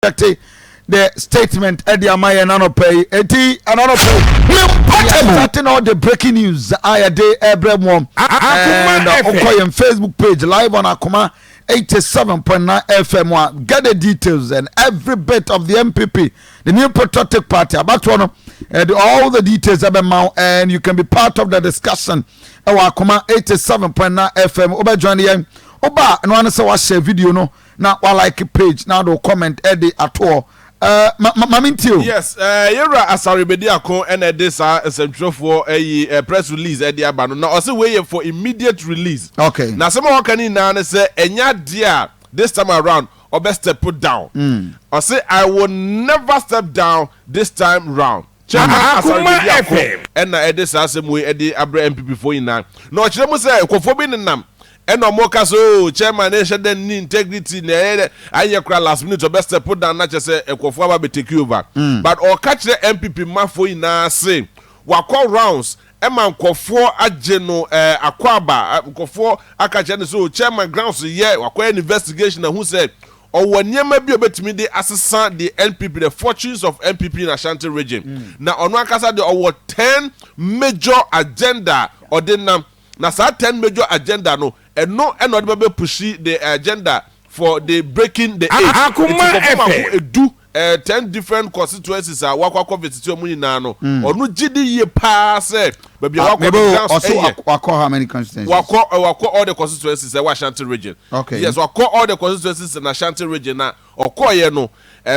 Reject the statement ɛde ama yɛn anɔpɛ yi. Eti anɔpɛ yi, starting all the breaking news a yɛde ɛbrɛ mu and ɔkɔ yɛn Facebook page live on Akoma 87.9 FM a, get the details and every bit of the NPP, the New Patriotic Party abatoɔ no, and all the details ɛbɛma, and you can be part of the discussion ɛwɔ Akoma 87.9 FM. Wobɛ join yɛn, woba ɛno ano sɛ wahyɛ video no na wa like page na do comment ɛde atoɔ. Maame nti o. Yes, yɛwura Asare Bediako ɛna ɛde saa nsɛntwerɛfoɔ ɛyi press release ɛde aba no, na ɔsɛ wei yɛ for immediate release. Na asɛm a wɔka ne nyinaa ne sɛ ɛnya adeɛ a this time around ɔbɛ step down. Ɔsɛ, "I will never step down this time round." Chairman Asare Bediako ɛna ɛde saa asɛm wei ɛde abrɛ NPP foɔ nyinaa, na ɔkyerɛ mu sɛ nkurɔfoɔ bi nenam ɛna ɔmo ka so, "Oh, chairman ne hyɛ dɛ ni integrity na ɛyɛ dɛ ayɛ kora last minute ɔbɛ step down," na kyerɛ sɛ nkurɔfoɔ aba bɛ take over. But ɔka kyerɛ NPP mafoɔ nyinaa se wakɔ rounds ɛma nkɔfoɔ agye no akɔ aba, nkɔfoɔ aka kyerɛ no sɛ o chairman grounds yɛ wakɔyɛ investigation ahu sɛ ɔwɔ nneɛma bi a obetumi de asesa the NPP, the fortunes of NPP in Ashanti Region. Na ɔno ankasa de ɔwɔ 10 major agenda ɔde nam, na saa 10 major agenda no, ɛno ɛna ɔde bɛbɛ push the agenda for the breaking the eight. Akoma FM. Edu 10 different constituencies a wakɔ akɔ visit wɔn nyinaa no, ɔno gye di yie paa sɛ baabi a wakɔ the grounds ɛyɛ. Wakɔ how many constituencies? Wakɔ all the constituencies ɛwɔ Ashanti Region. Yes, wakɔ all the constituencies in Ashanti Region, na ɔkɔɔyɛ no,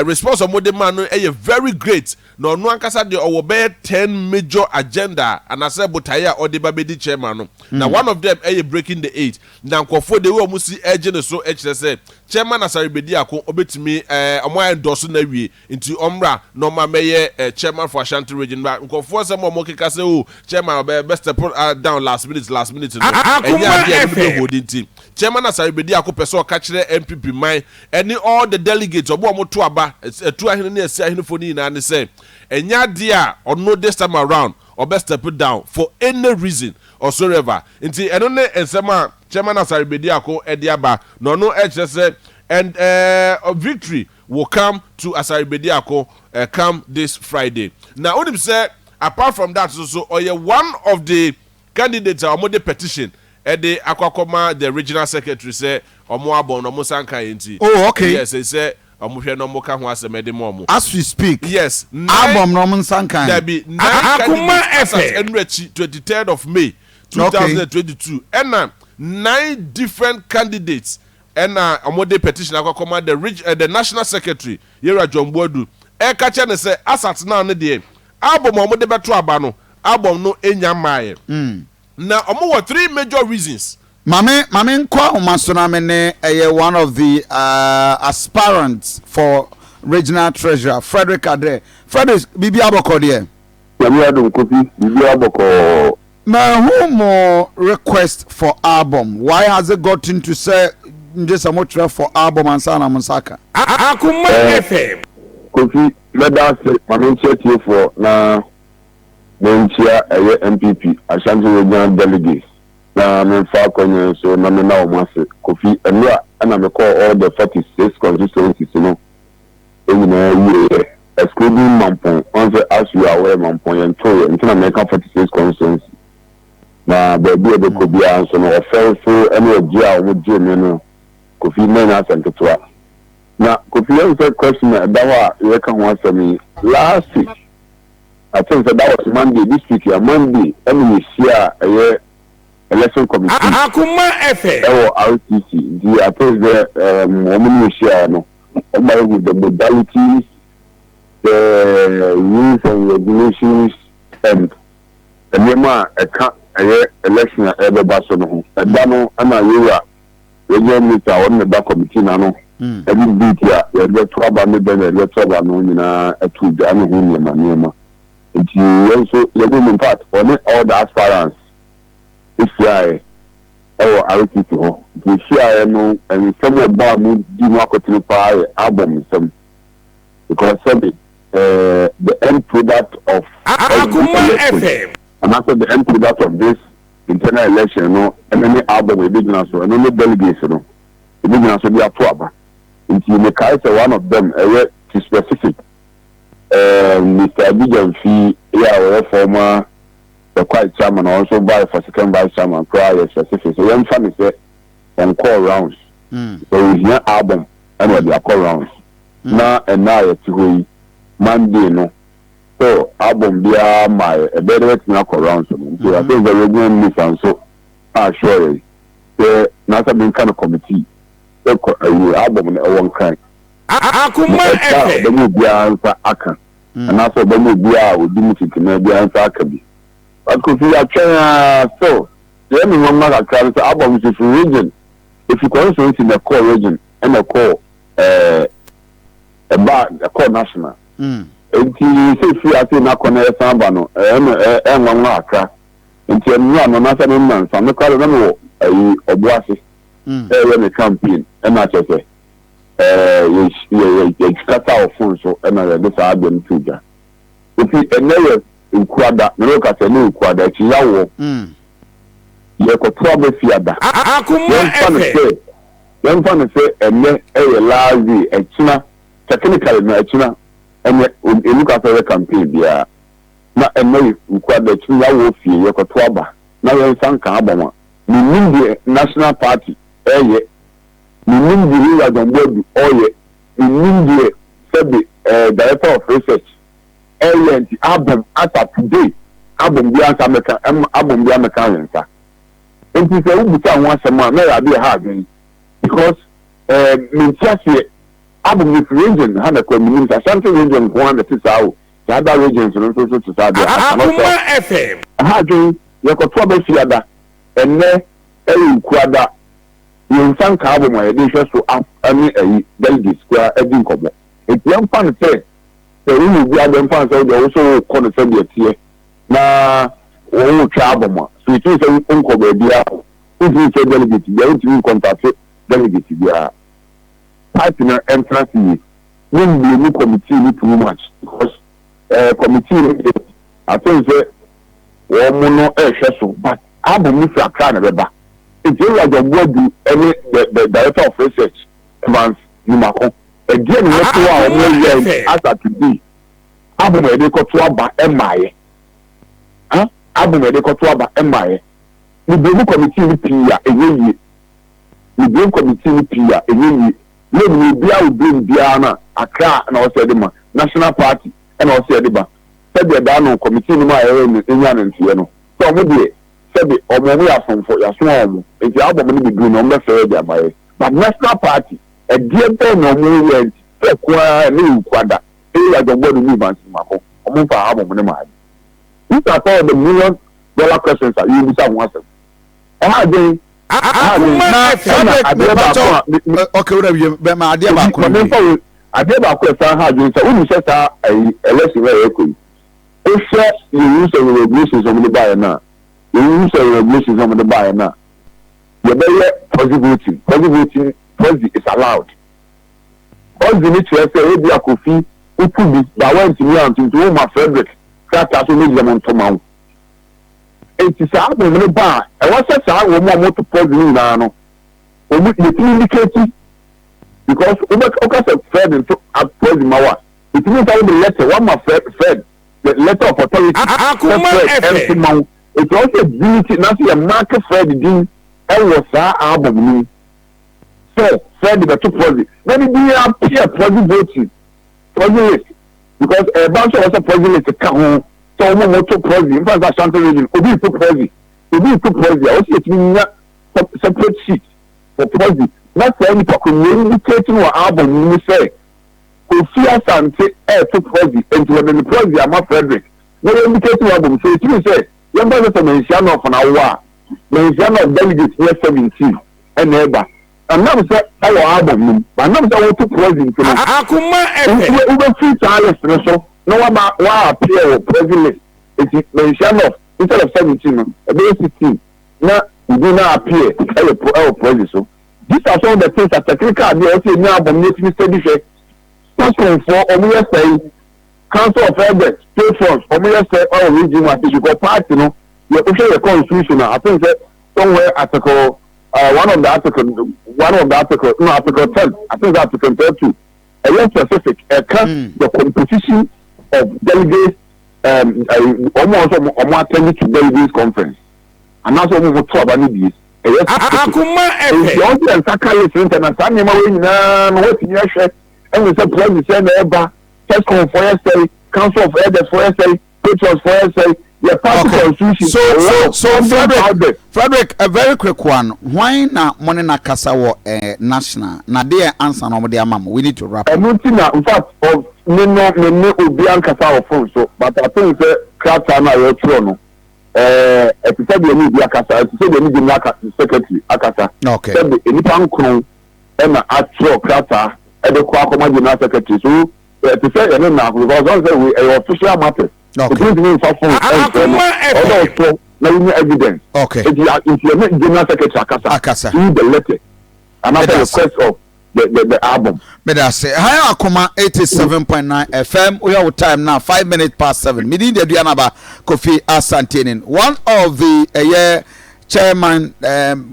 response a wɔde ma no ɛyɛ very great, na ɔno ankasa deɛ ɔwɔ bɛyɛ 10 major agenda anaasɛ botaeɛ a ɔde ba bɛdi chairman no, na one of them ɛyɛ breaking the eight. Na nkɔfoɔ de wo a wɔn si ɛgye ne so ɛkyerɛ sɛ Chairman Asare Bediako ɔbɛtumi ɔmo ayɛ ndɔso na awie, nti ɔmra na ɔmo amɛyɛ chairman for Ashanti Region. Ba nkɔfoɔ sɛ mo ɔmo keka sɛ o chairman ɔbɛ bɛ step down last minute, last minute no, ɛnyɛ adeɛ a ɛno bɛ hold. Nti Chairman Asare Bediako pɛ sɛ ɔka kyerɛ NPP man ɛne all the delegates ɔmo a ɔmo to aba ɛtu ahene ne ɛsi ahenefo ne nyinaa ne sɛ ɛnyɛ adeɛ a ɔno this time around ɔbɛ step down for any reason whatsoever. Nti ɛno ne nsɛm a Chairman Asare Bediako ɛde aba, na ɔno ɛkyerɛ sɛ and victory will come to Asare Bediako come this Friday. Na onim sɛ apart from that so so ɔyɛ one of the candidates a wɔn de petition ɛde akɔ akɔma the regional secretary sɛ ɔmo abɔ na ɔmo san kan yɛn ti. Yes, sɛ ɔmo hwɛ na ɔmo ka ho asɛm ɛde ma ɔmo. As we speak. Yes. Album na ɔmo nsa nkan. Dabi, nine candidates as at ɛnu akyi 23rd of May 2022, ɛna nine different candidates ɛna ɔmo de petition akɔ akɔma the national secretary, Yewura John Boadu, ɛka kyɛ ne sɛ as at now ne deɛ album a ɔmo de bɛto aba no, album no enya mmaayɛ, na ɔmo wɔ three major reasons. Maame nkɔ ahoma so na me ne ɛyɛ one of the aspirants for regional treasurer, Frederick Adre. Frederick, biribi abɔkɔ deɛ? Nyame adom, Kofi, biribi abɔkɔɔ. Mahu mo request for album. Why has it gotten to say ngye sɛ motwerɛ for album ansa na mo nsa ka? Akoma FM. Kofi, mɛda ase. Ma menkyia tiefoɔ na menkyia ɛyɛ NPP Ashanti Regional delegates, na memfa akɔnya nso na mena wɔn ase. Kofi, ɛnura ɛna mekɔɔ all the 46 constituencies no nyinaa wieɛ, excluding Mampɔn. Wɔn sɛ as you are aware, Mampɔn yɛn to yɛ, nti na mɛka 46 constituency. Na baabi a ɛbɛkɔ biara nso no, ɔfɛw so ɛne ɔgye a wɔn gye me no, Kofi, mɛnya asɛm ketewa. Na Kofi, yɛn sɛ question a ɛda hɔ a yɛka ho asɛm yi, last week, I think sɛ that was Monday, this week ya Monday, ɛna yɛhyia a ɛyɛ election committee Akoma FM. ɛwɔ RTC. Nti I think sɛ wɔn ne yɛhyia no, wɔn ayɛ with the modalities, the rules and regulations and nneɛma a ɛka ɛyɛ election a ɛbɛba so no ho. Ɛda no ɛna yɛwura regional minister a wɔn ne ba committee n'ano ɛne date a yɛde bɛto aba ne bɛn na yɛde bɛto aba no nyinaa ɛto dwa ne ho nneɛma nneɛma. Nti yɛn nso yɛde mu, in fact, ɔne all the aspirants ehyiaeɛ ɛwɔ RTC hɔ. Nti ehyiaeɛ no, nsɛm a ɔbaa mu di mu akɔtene paa yɛ album nsɛm, because sɛbi the end product of every Akoma election FM. anaasɛ the end product of this internal election no, ɛno ne album ebi gyina so, ɛno ne delegates no ebi gyina so de ato aba. Nti mekae sɛ one of them ɛyɛ to specific ɛɛm Mister Abigyamfi yɛ a ɔyɛ former Bekwai chairman a ɔno nso bae for second vice chairman koraa yɛ specific sɛ yɛmfa no sɛ ɔnkɔɔ rounds sɛ ohia album ɛna ɔde akɔ rounds na ɛnnɛ a yɛte hɔ yi Monday no so album biara mmaeɛ ɛbɛyɛ dɛ watumi akɔ rounds no nti I think sɛ regional minister nso assure yɛn sɛ n'asɛm menka no committee sɛ kɔ ayi album no ɛwɔ Nkran na Akoma ɛda a FM. ɔbɛma obiara nsa aka anaasɛ ɔbɛma obiara a ɔdi mu tintimaa biara nsa aka bi. But Kofi yɛatwɛn ara still deɛ ɛyɛ me nwanwa kakra ne sɛ album no so ɛfiri region ɛfiri constituency na ɛkɔɔ region ɛna ɛkɔɔ ɛɛ ɛbaa ɛkɔɔ national nti sɛ ɛfiri ase na akɔ na ɛsan aba no ɛyɛ me ɛyɛ nwanwa kakra nti ɛnora no anaasɛ ne nnansa me koraa deɛ na mewɔ ayi ɔbo ase ɛreyɛ me campaign ɛna kyerɛ sɛ ɛɛ yɛ yɛ yɛkasa wɔ phone so ɛna yɛde saa adeɛ no to dwa. Kofi ɛnɛ yɛ Nkuada, me ne wo kasa ɛnɛ yɛ Nkuada, akyi yawoɔ. Yɛkɔto aba Fiada. Akoma Yɛmfa no FM. sɛ yɛmfa no sɛ ɛnɛ ɛyɛ last day, ɛkyena technically no ɛkyena ɛnɛ ɛnu ka sɛ ɔyɛ campaign biara. Na ɛnɛ yɛ Nkuada, ɛkyena yawoɔ fie yɛkɔto aba na yɛnsa nka abɔ ma. Mennim deɛ National Party ɛyɛ, mennim deɛ Yewura John Boadu ɔyɛ, mennim deɛ sɛbe ɛɛ Director of Research ɛyɛ nti abom as at today abom biara nsa mɛka ɛm abom biara mɛka yɛn nsa. Nti sɛ wobisa ho asɛm a na ɛyɛ adeɛ ɛha adwene because ɛɛ mente aseɛ abom no firi region ha na ɛkɔ menim sɛ Ashanti region nko ara na ɛte saa o sɛ other regions no nso so te saa deɛ I cannot tell. Akoma FM. Ɛha adwene yɛkɔto aba Fiada ɛnnɛ ɛyɛ Okuada yɛn nsa nka abom a yɛde hwɛ so a ne ayi delegates koraa adi nkɔmmɔ. Nti yɛmfa no sɛ sɛ woyɛ obi ade mfa no sɛ wodeɛ wo so wokɔ no sɛdeɛ ɛteɛ na wotwa abom a, so ɛtumi sɛ wonkɔ baabiara o, wontumi nkyerɛ delegate biara, wontumi nkɔntate delegate biara. Party no ɛntena ase yie. Memmblame committee no too much because eh, committee no deɛ I think sɛ wɔn no rehwɛ so but album no firi Accra na ɛbɛba nti Ewura John Boadu ne the the director of research Evans Numako ɛdeɛ na wɔto a Akoma wɔn yɛ FM. as at today album a yɛde kɔto aba ɛmmaeɛ ha album a yɛde kɔto aba ɛmmaeɛ ne blame committee no pii a ɛnyɛ yie ne blame committee no pii a ɛnyɛ yie blame no obiara wɔ blame biara no a Accra na ɔsɛ de ma National Party ɛna ɔsɛ de ba sɛdeɛ daa no committee no mu a yɛyɛ no nya no nteɛ no, sɛ wɔn deɛ sɛbe wɔn wɔn yɛ asomfo, yɛasoma wɔn, nti album no bɛduru no wɔn bɛfrɛ yɛ de ama yɛ. But National Party, ɛdeɛ bɛn na wɔn yɛ nti sɛ ko ara ɛne yɛ Nkuada, Area John Boadu ne Evans Nyimako, wɔn mfaa album no maa yɛ. These are some of the million dollar questions a yɛrebisa ho asɛm. Ɛha adwene, ɛha adwene. Akoma Na FM. Ɛna Fabric adeɛ baako mepatɔ a me me okay wura wie bɛ ma adeɛ Obi baako ma no wie. memfa wo adeɛ baako a ɛsan ha adwene sɛ wonim sɛ saa ayi election a yɛrekɔ yi wohwɛ yɛn rules and regulations a wɔde baeɛ no a yɛn rules and regulations a wɔde baeɛ no a yɛbɛyɛ proxy voting. Proxy voting, proxy is allowed. Proxy no kyerɛ sɛ ebi a Kofi wotu bi ba woantumi anto nti woma Frederick krataa so ɔmmɛgyina mu nto ma wo. Enti saa abom no ba a ɛwɔ sɛ saa wɔn a wɔto proxy no nyinaa no wɔn yɛtumi indicate because wobɛ woka sɛ Fred nto proxy ma wo a ɛtumi nsa wode letter wama Fred Fred the letter of authority sɛ Akoma Fred ɛnto FM. ma wo. Enti ɛwɔ sɛ unity na sɛ yɛ mark Fred din ɛwɔ saa album no mu sɛ Fred bɛto proxy na ne din appear proxy voting proxy list because ɛba nso ɛwɔ sɛ proxy list ka ho sɛ wɔn a wɔto proxy nfa sɛ Ashanti region obi to proxy obi to proxy a wɔsi yɛtumi nya separate sheet for proxy na saa nipa ko nea indicate no wɔ album no mu sɛ Kofi Asante ɛɛto proxy nti wɔde ne proxy ama Frederick na yɛ indicate wɔ album so etumi sɛ yɛmfa sɛ sɛ Manhyia North na awo a Manhyia North delegate yɛ 17 ɛna ɛba ɛnam sɛ ɛwɔ album no mu ɛnam sɛ wɔto proxy nti no Akoma FM. wobɛfiri saa list no so na waba wa appear wɔ proxy list nti Manhyia North instead of 17 no ɛbɛyɛ 16 na obi na appear ɛwɔ ɛwɔ proxy so. These are some of the things that technical adeɛ ɔsɛ enya album ne etumi study hwɛ sasonfoɔ ɔmo yɛ sɛn, Council of Elders, patrons ɔmo yɛ sɛ ɛwɔ region mu ase because party no yɛ wohwɛ yɛ constitution a I think sɛ somewhere article One of the article, one of the article, no, article 10, I think article 10 2, ɛyɛ specific, ɛka the composition of delegates, wɔn a wɔsɛ wɔn attend to delegates conference, anaasɛ wɔn mo to aba no bie, ɛyɛ specific. Akoma Nti FM. wɔn sɛ nsa ka list no ntɛm na saa nneɛma wei nyinaa no wɔatumi ahwɛ ɛhu sɛ president sɛ na ɛba, TESCON foɔ yɛ sɛe, Council of Elders foɔ yɛ sɛe, Patriots foɔ yɛ sɛe, yɛ party constitution So so allow so funding Frederick powders. Frederick, a very quick one. Hwan na mo ne na kasa wɔ national na deɛ ansa na wɔde ama mo? We need to wrap up. Ɛno nti na in fact of me no, me ne obi ankasa wɔ phone so, but I think sɛ krataa no a yɛtwerɛ no, ɛte sɛ deɛ ne obi akasa, ɛte sɛ deɛ ne general secretary akasa. Sɛbe nnipa nkron ɛna atwerɛ krataa ɛde kɔ akɔma general secretary, so ɛte sɛ yɛne nnaako, because ɔn sɛ wei ɛyɛ official matters. Nti ntumi nfa phone ɛnfrɛ no, Akoma ɔdɔ FM. ɔtwerɛ na wonya evidence. Nti nti yɛne general secretary akasa Akasa. through the letter anaasɛ Medase. request of the album. Medase. Ha yɛ Akoma 87.9 FM. Woyɛ wo time now, 7:05. Medin de Aduanaba Kofi Asantenin. One of the ɛyɛ chairman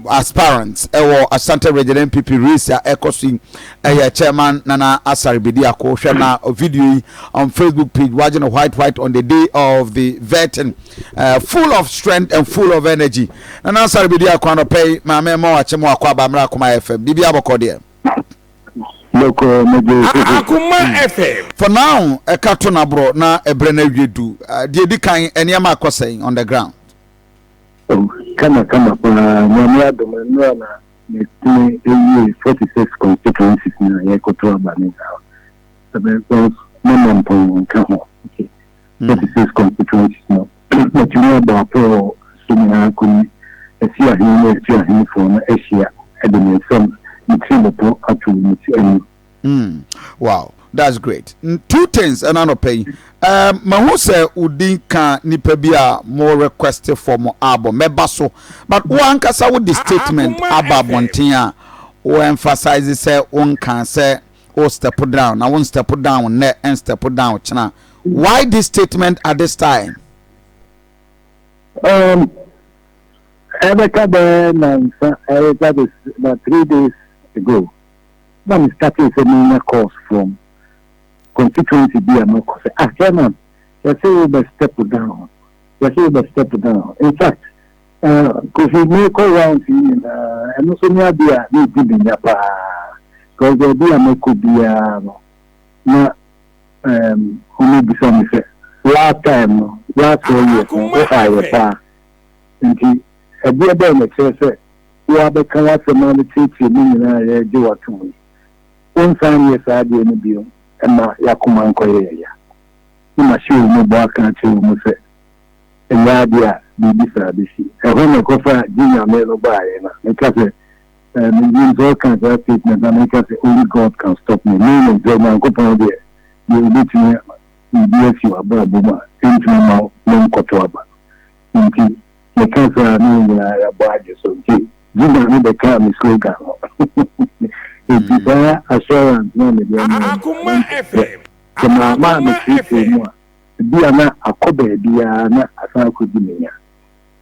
aspirants ɛwɔ Asante Region NPP race a ɛkɔ so yi ɛyɛ Chairman Nana Asare Bediako. Hwɛ na video yi on Facebook page, wagye no white white on the day of the vetting, full of strength and full of energy. Nana Asare Bediako, anɔpɛ yi maame ma wakye mu akɔ aba mmerɛ Akoma FM. Biribi abɔkɔ deɛ? Lɔkɔ mɛgye. Akoma FM. For now, ɛka to naborɔ na ɛberɛ no awie du. Deɛ di kan, nneɛma akɔ sɛn on the ground? Oh, kama kama paa, Nyame adom. Nnora na metumi ewie 46 constituencies na yɛkɔto aba ne nyinaa because ne Mampɔn nka ho. Okay. 46 constituencies no, matumi abɔ apɔ so nyinaa kɔni asi ahene ne asi ahenefoɔ no ahyia de me nsɛm me tiri bɔpɔ ato me ti anim. Wow, that's great. Two things ɛna anɔpɛ yi. Mahu sɛ wodi ka nipa bi a mo request for mo album, mɛba so. But wo ankasa wo de statement Akoma aba FM. abɔnten a wo emphasize sɛ wo nka sɛ wo step down na wo step down nnɛ and step down kyena. Why this statement at this time? Ɛbɛka bɛyɛ nansa ɛyɛ, that is about 3 days ago, na me started sɛ menya calls from constituency bi a mɛkɔ sɛ, "Ah, chairman, yɛsɛ wo bɛ step down, yɛsɛ wo bɛ step down." In fact, Kofi, mekɔ rounds yi nyinaa, ɛno nso ne adeɛ a na ɛdi me nya paa, because baabi a mɛkɔ biara no na ɔmo bisa me sɛ, "Last time no, last 4 years no, Akoma woha yɛ FM. paa, nti ɛdeɛ bɛn na kyerɛ sɛ woabɛka w'asɛm a no tietie mu nyinaa a yɛregye w'atom yi, wonsan nyɛ saa adeɛ no bio ɛma yɛakoma nkɔyɛ yɛ ya?" Na mahyɛ wɔ mu bɔ aka akyerɛ wɔ mu sɛ ɛnyɛ adeɛ a biribi saa bɛsi. Ɛhɔ na ɛkɔfa gye Nyame no baeɛ, na meka sɛ menim sɛ ɔka saa statement na meka sɛ, "Only God can stop me," meaning sɛ Nyankopɔn deɛ deɛ obɛtumi biribi asi w'abrabɔ mu a ɛntumi ma wo menkɔto aba. Nti meka saa ne yɛn nyinaa yɛabɔ agye so, nti gye Nyame bɛkaa me slogan no. Nti saa assurance na mede ama wɔn. Akoma FM. Sɛ maama a Akoma mekyerɛkyerɛ FM. mu a, ebi a na akɔ baabiara na asan akɔdi me nya,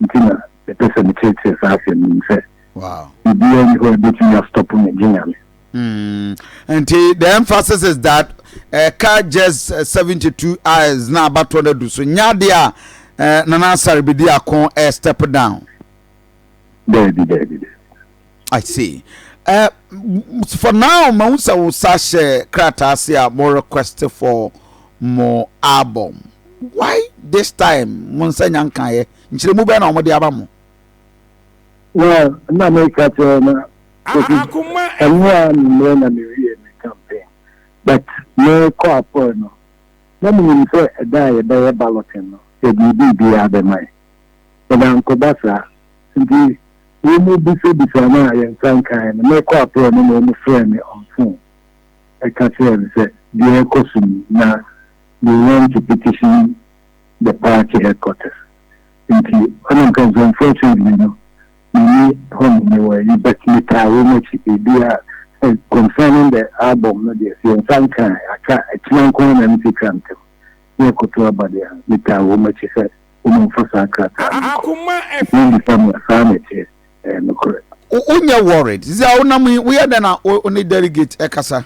nti na mepɛ sɛ mekyerɛkyerɛ saa asɛm no mu sɛ biribiara nni hɔ a ɛbɛtumi astop me, gye Nyame. Nti the emphasis is that ɛka just 72 hours na abatoɔ no adu so, nya adeɛ a Nana Asare Bediako step down. Daabi, daabi, daabi. I see. For now, mahu sɛ wo sa hyɛ krataa ase a mo request for mo album. Why this time mo nsa nya nkaeɛ? Nkyerɛmu bɛn na wɔde aba mo? Well, na meka kyerɛ na Kofi, Akoma ɛno FM. a mmerɛ na mewie me campaign, but mekɔ apɔe no na menim sɛ ɛda a yɛbɛyɛ balloting no, yɛde biribiara bɛma yɛ, but ankɔba saa. Nti wɔn mu bisabisa no a yɛnsa nkae no, mekɔ apɔe no na wɔn frɛ me on phone ɛka kyerɛ me sɛ deɛ ɛkɔ so ni na they want to petition the party headquarters. Nti ɔnam ka sɛ unfortunately no, menni hɔ no, mewɔ ayi, but metaa wɔn akyi biribi a concerning the album no deɛ, sɛ yɛnsa nkae aka akyina nko ara na mesi twa ntɛm na yɛkɔto aba deɛ a, metaa wɔn akyi sɛ wɔn mfa saa krataa no nkɔ. Akoma Nti FM. wɔn bisa me a, saa na ɛteɛ, ɛyɛ nokorɛ. Wonyɛ worried? Sisi a wonam yi, woyɛ dɛn na wo ne delegate ɛkasa?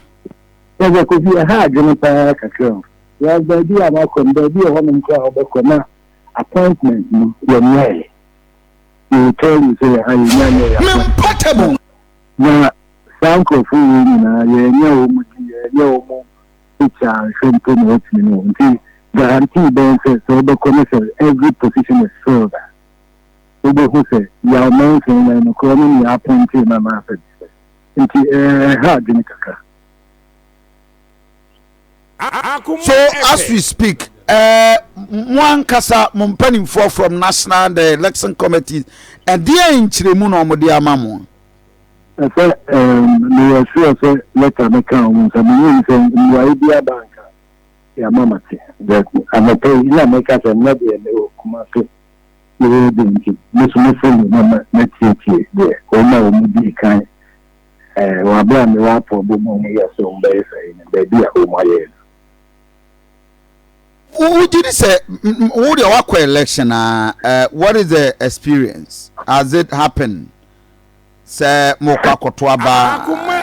Sɛ Kofi, ɛha adwene paa kakra o. Well, baabi a makɔ no, baabi wɔ hɔnom koraa a wobɛkɔ na appointment no yɛnyɛɛ. They will tell you sɛ yɛha yɛnya nyɛɛ appointment. Mempɔtable. Na saa nkurɔfoɔ wei nyinaa yɛnyɛ wɔn din, yɛnyɛ wɔn picture anhwɛ mpo na wɔatumi ne wɔn. Nti guarantee bɛn sɛ sɛ wobɛkɔ no sɛ every position is filled a, wobɛhu sɛ Yaw Manson na nokorɛ no nea appointee no anaasɛ deɛ. Nti ɛha adwene kakra. So as we speak, eh, mo ankasa mo mpanimfoɔ from national the election committee, ɛdeɛn nkyerɛmu na wɔde ama mo? Sɛ meyɛ sure sɛ letter no ka wɔn nsa, menim sɛ mmuaeɛ bi aba anka yɛama mate. But anɔpa yi na meka sɛ nnɛ deɛ mewɔ Kumase yɛyɛ de nti, me so mɛfa mu na matietie deɛ wɔn a wɔdii kan wɔ abere a mewɔ apɔbɔ mu a wɔyɛ sɛ wɔbɛyɛ saa yi no, baabi a wɔayɛ no. Wogye di sɛ wo deɛ wakɔ election a, what is the experience? Has it happened sɛ mokɔ akɔto aba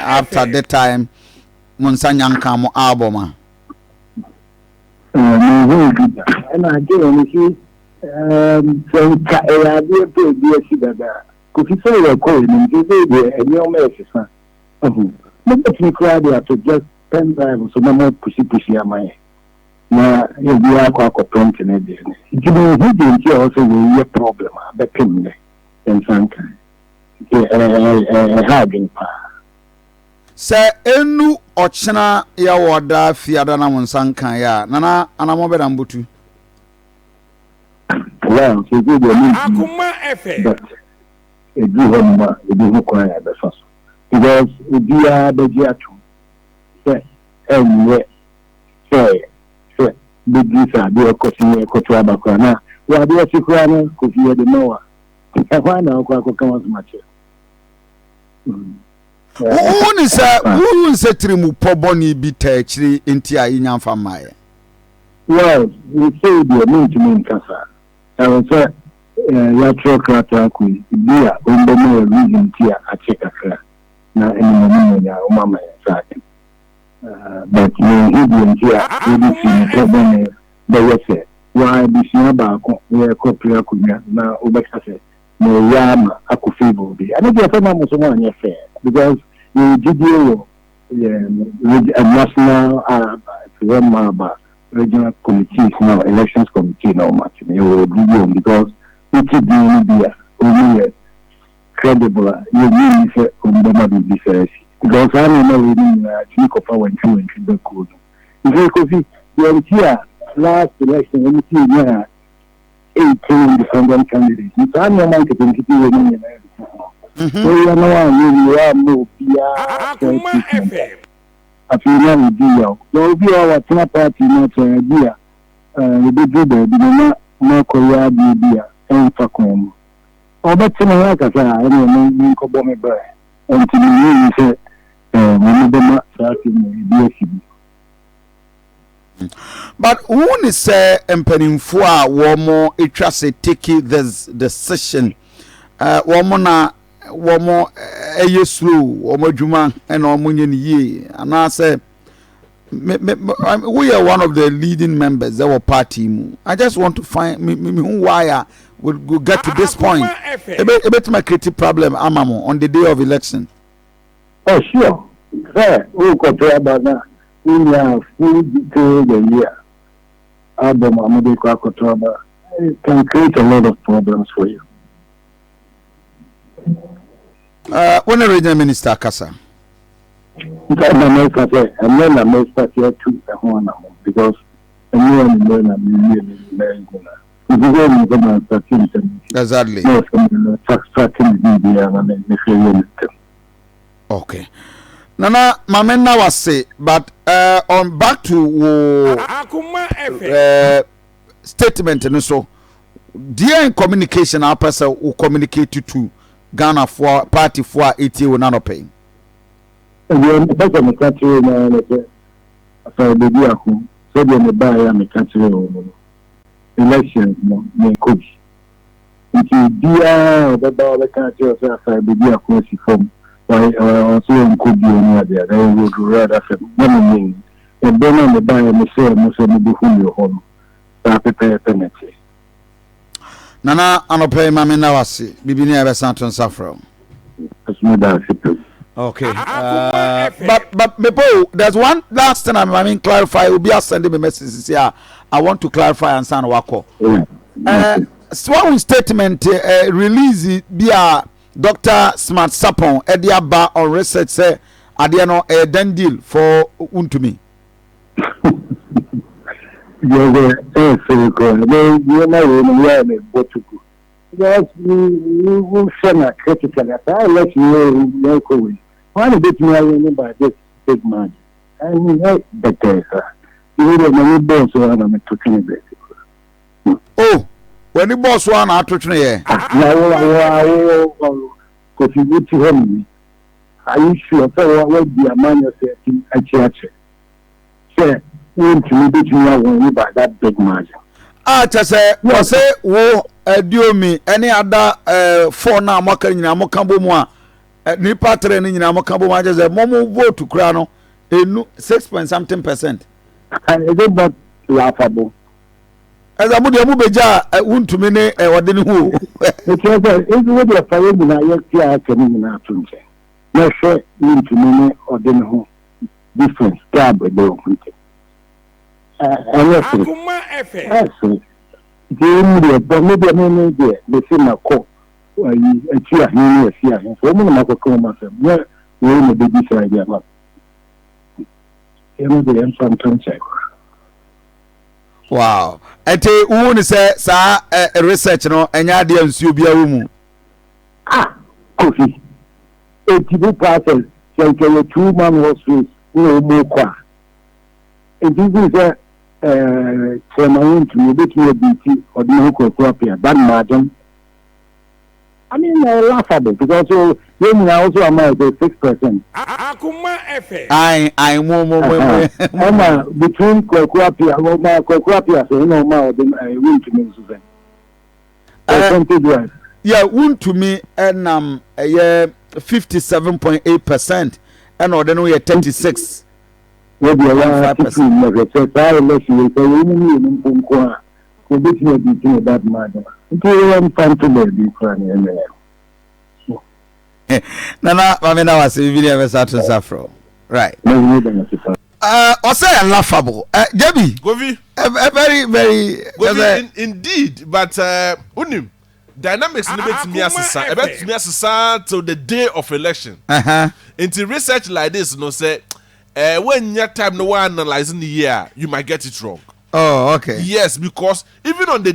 after the time mo nsa nya nka mo album a? Menhuu bi da. Ɛna agye wɔn si sɛ nka ɛyɛ adeɛ pɛ ebi asi dada a, Kofi sɛ yɛkɔ yɛn anim seesei deɛ nneɛma ɛsesa. Ahu. Mobɛtumi koraa de ato just pen drive so na moapusipusi ama yɛn na obiara akɔ akɔ print ne deɛ no. Nti menhu deɛ nti a ɛwɔ sɛ wei yɛ problem a bɛpem nnɛ yɛnsa nka. Nti ɛha adwene paa. Sɛ ɛnnu ɔkyena yɛwɔ daa fiada na mo nsa nkaeɛ a, Nana anammɔn bɛ na mobɛtu? Well, seesei deɛ mentumi, but ɛduru hɔ nom a yɛbɛhu kwan a yɛbɛfa so because obiara bɛgye atom sɛ ɛnyɛ fair sɛ bɛduru sɛ adeɛ kɔ so yɛrekɔto aba koraa na wɔ adeɛ se koraa no Kofi yɛde ma wo a ɛhɔ ara na wokɔ akɔka w'asɛm akyerɛ. Wohu ne sɛ wohu sɛ tirimupɔ bɔne bi taa akyire nti a yɛnya mfa mmaeɛ? Well, seesei deɛ mentumi nka saa. Ɛwɔ sɛ yɛatwerɛ krataa kɔ yi, bi a wɔbɛma yɛn reason nti a akyɛ kakra na animuanimu a wɔama yɛn nsa aka. But menhu deɛ nti a yɛde tirimupɔ bɔne bɛyɛ sɛ wo ara abusua baako yɛrekɔ pere akonnwa na wobɛka sɛ mereyɛ ama akɔ favour obi. Ɛno deɛ sɛ na mo nso moanyɛ fair because yɛwɔ gyidie wɔ yɛn national hɔ mma aba regional committees na elections committee na wɔn ate no yɛwɔ gyidie wɔn because wote din no bi a wɔn yɛ credible a yɛnyi nni sɛ wɔn bɛma biribi saa asi because saa nneɛma wei no nyinaa tumi kɔfa wantwi wantwi ba kuo no nti Kofi deɛ nti a last election wɔn si yɛnyaa 18 independent candidates no saa nneɛma nketenkete wei no nyinaa bi ka ho. Woyɛ na woanyɛ wie woamma obiara fair treatment a, afei na wodi yaw. Na obi wɔ hɔ a watena party mu akyɛ a, bi a yɛbɛduru baabi no na moakɔyɛ adeɛ bi a ɛmfa kwan mu. Ɔbɛte ne ho aka sɛ, ah, ɛneɛ me menkɔbɔ me bra. Ɛnti mennye nni sɛ wɔbɛma saa asɛm wei bi asi bio. But wo ne sɛ mpanimfoɔ a wɔn atwa sɛ take this decision eh, wɔn na wɔn ɛyɛ slow wɔn adwuma ɛna wɔn nyɛ ne yie anaasɛ me me woyɛ one of the leading members ɛwɔ party mu I just want to find me me who why a we go get to this point ebe ebetuma create problem ama mo on the day of election. Oh sure sɛ worekɔto aba na wonyaa full detailed ayi a album a mode kɔ akɔto aba it can create a lot of problems for you. Uh, wo ne regional minister kasa. Nka na meka sɛ ɛnɛ na mestate atu ɛho anammɔn because ɛnyɛ anwummerɛ na mewie me nnwuma yi nyinaa. Nti sɛ ɛnim sɛ manstate ntɛm nti. Exactly. Na ɛsɛ me starte me biribiara na mehwɛ yɛ no ntɛm. Okay. Nana maame nna wase but uh, on back to wo uh, statement no so deɛ communication a wopɛ sɛ wo communicate to Ghana foɔ party foɔ a ɛtie wo nanɔpɛ yi. Deɛ mepɛ sɛ meka kyerɛ nyinaa ne sɛ Asare Bediako sɛdeɛ mebaeɛ a meka kyerɛɛ wɔn no elections no menkɔ bi. Nti obiara a ɔbɛba ɔbɛka akyerɛ wo sɛ asae baabi ako asi fam, ɔse ɔnkɔ bio ne adeade, ɛyɛ road road asɛm. Na menyɛ nni. Ɛberɛ no a mebaeɛ mesrɛɛ mo sɛ mobɛhu me wɔ hɔ no, saa pɛpɛɛpɛ na ɛteɛ. Nana anɔpa yi ma me nna wase bibi ne yɛbɛsan to nsa frɛ wo. Ɛso meda ase pii. Okay. But Mepo, there's one last thing I mean clarify. Obi sending me message here. I want to clarify and send wako. One statement release bi a Dr. Smart Sapon ɛde aba on research sɛ adeɛ no ɛyɛ done deal for Wontumi. Deɛ sɛ ɛyɛ koraa na nneɛma wei no yɛ na ɛbɔ to gu because wohwɛ na critically saa election yi yɛrekɔ wei wɔn na bɛtumi ayɛ ne by this big margin ɛnyɛ bɛtɛɛ saa. Nti deɛ m'ani bɔɔ so a na meto twene baabi koraa. Oh, w'ani bɔɔ so a na ato twene yɛ? Na wo wo wo Kofi, wote hɔ nom yi, are you sure sɛ woadi amanyɔsɛ akyi akyɛ sɛ wontumi bɛtumi awin ne by that big margin? A kyɛ sɛ wɔse wo Adiomi ne ada four no a moaka nyinaa moka bɔ mu a, nipa tere no nyinaa moka bɔ mu akyɛ sɛ mo mo vote kura no enu six point something percent. Is it not laughable? Ɛsɛ mo deɛ mo bɛgya a wontumi ne ɔde ne ho o. Ɛkyerɛ sɛ nti wo deɛ fa yɛ nyinaa yɛ te a aka ne nyinaa to nkyɛn na hwɛ wontumi ne ɔde ne ho difference, gap ɛda wɔn ntam. Ɛnyɛ sere, ɛsere. Nti ɛmu deɛ bɔ me deɛ me me deɛ mese makɔ ayi akyi ahe ne asi ahe so wɔn na makɔka wɔn asɛm nyɛ wei na bɛdi saa bi ama ɛno deɛ ɛmfa nto nkyɛn koraa. Wow. Ɛnti wohu ne sɛ saa research no ɛnyɛ adeɛ a nsuo biara wɔ mu? Ah! Kofi, enti wo paa sɛ sɛ nka yɛ two man horse race na wɔn rekɔ a, enti wohu sɛ ɛɛ Chairman wontumi obetumi abiiti ɔde ne ho Kwaku Appiah that margin? I mean, laughable because so yɛn nyinaa also ama yɛ sɛ 6%. Akoma FM. Ayi ayi mo mo mo mo. Ɛna between Kwaku Appiah ɔma Kwaku Appiah sɛ ɛna ɔma ɔde ɛɛ Wontumi nso sɛ. Percentage wise. Yɛ Wontumi ɛnam ɛyɛ 57.8% ɛna ɔde no yɛ 36. Wọ́n di ɛwɔ atitiri mu ɛhwɛ sɛ saa election yɛ sɛ wɔn mu mmienu mpo nko a wɔbɛtumi adi ti ne that margin nti yɛn mfa nto baabi koraa ne ɛnyɛ yɛn. Nana maame na wase bibi ne ɛbɛsa to nsa frɛ right. Ɔsɛ yɛ laughable. Jabi. Govi. Very very. Govi indeed, but unim dynamics no bɛtumi asesa, ɛbɛtumi asesa till the day of election. Nti research like this no sɛ wɔnya time no wɔ analyze no yie a, you might get it wrong. Oh, okay. Yes, because even on the